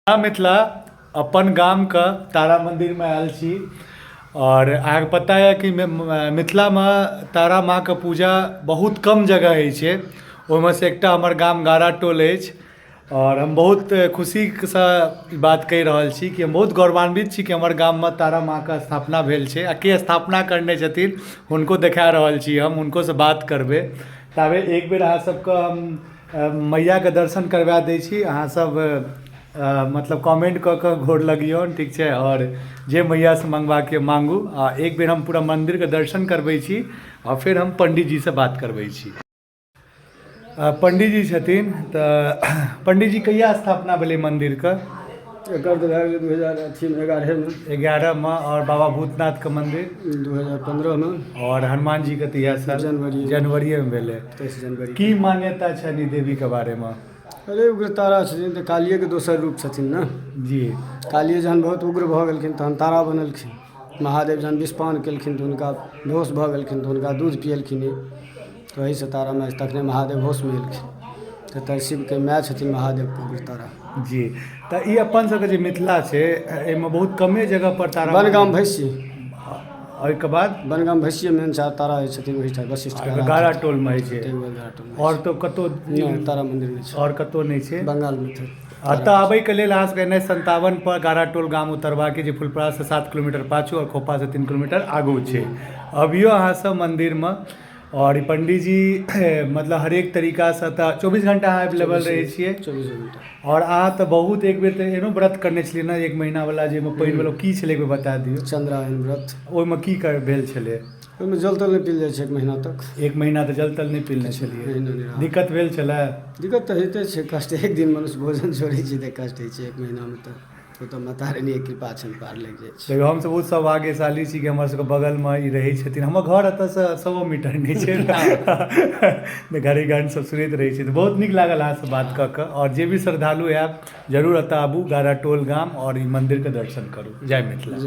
मिथिला अपन गामके तारा मन्दिरमे आयल छी आओर अहाँके पता यऽ कि मिथिलामे तारा माँके पूजा बहुत कम जगह होइ छै ओहिमे सँ एकटा हमर गाम गारा टोल अछि आओर हम बहुत खुशीसँ ई बात कहि रहल छी कि हम बहुत गौरवान्वित छी कि हमर गाममे तारा माँके स्थापना भेल छै आओर के स्थापना करने छथिन हुनको देखा रहल छी हम हुनकोसँ बात करबै ताबे एक बेर अहाँ सबके हम मैयाके दर्शन करबा दै छी अहाँ सब मतलब कमेंट कऽ कऽ गोर लगियौन ठीक छै आओर जे मैयासँ मङ्गबाके यऽ माङ्गू आ एक बेर हम पूरा मन्दिरके दर्शन करबै छी आ फेर हम पण्डीजीसँ बात करबै छी पण्डीजी छथिन तऽ पण्डीजी कहिया स्थापना भेलै मन्दिरके? एकर तऽ भए गेलै 2000 अथीमे 11मे। 11मे आओर बाबा भूतनाथके मन्दिर? 2015मे। आओर हनुमान जीके तऽ इएह साल जनवरी जनवरिएमे भेलै। 23 जनवरी। की मान्यता छनि ई देवीके बारेमे? अरे उग्रतारा छथिन तऽ कालिएके दोसर रूप छथिन ने। जी। कालिए जहन बहुत उग्र भऽ गेलखिन तहन तारा बनेलखिन। महादेव जहन विषपान केलखिन तऽ हुनका बेहोश भऽ गेलखिन तऽ हुनका दूध पियेलखिन ई तऽ ओहीसँ तारा माय तखने महादेव होशमे एलखिन तऽ तैँ शिवके माय छथिन महादेवके उग्रतारा। जी तऽ ई अपन सबके जे मिथिला छै एहिमे बहुत कमे जगह पर तारा बनगाम भैंसी। ओहिके बाद बनगाम भैंसिए मेन तारा जे छथिन ओहिठाम वशिष्ठके गारा टोलमे होइ छै। गारा टोलमे। आओर तऽ कतहु नहि, तारा मन्दिर नहि छै। आओर कतहु नहि छै। बंगालमे छै। एतऽ आबैके लेल अहाँ सबके NH 57 पर गारा टोल गाम उतरबाके जे फुलपराससँ 7 किलोमीटर पाछू आओर खोपासँ 3 किलोमीटर आगू छै। अबियौ अहाँ सब मन्दिरमे आओर ई पंडीजी मतलब हरेक तरीकासँ तऽ 24 घंटा अहाँ अवेलेबल रहै छियै। 24 घंटा। आओर अहाँ तऽ बहुत एक बेर तऽ एहनो व्रत करने छलियै ने 1 महीनावला जाहिमे पानि वला की छलै एक बेर बता दियौ। चन्द्रायण व्रत। ओहिमे की भेल छलै? ओहिमे जल तल नहि पील जाइ छै 1 महीना तक। 1 महीना तऽ जल तल नहि पीने छलियै। दिक्कत भेल छलै? दिक्कत तऽ होइते छै कष्ट। एक दिन मनुष्य भोजन छोड़ै छै तऽ कष्ट होइ छै 1 महीनामे तऽ ओ तऽ माता रानीके कृपा छनि पार लागि जाइ छै। देखियौ हमसभ बहुत सौभाग्यशाली छी कि हमर सबके बगलमे ई रहै छथिन। हमर घर एतऽसँ 100 मीटर नहि छै। घड़ी घंट सब सुनैत रहै छी तऽ बहुत नीक लागल अहाँसँ बात कऽ कऽ आओर जे भी श्रद्धालु आयब जरूर एतऽ आबू गारा टोल गाम आओर ई मन्दिरके दर्शन करू। जय मिथिला।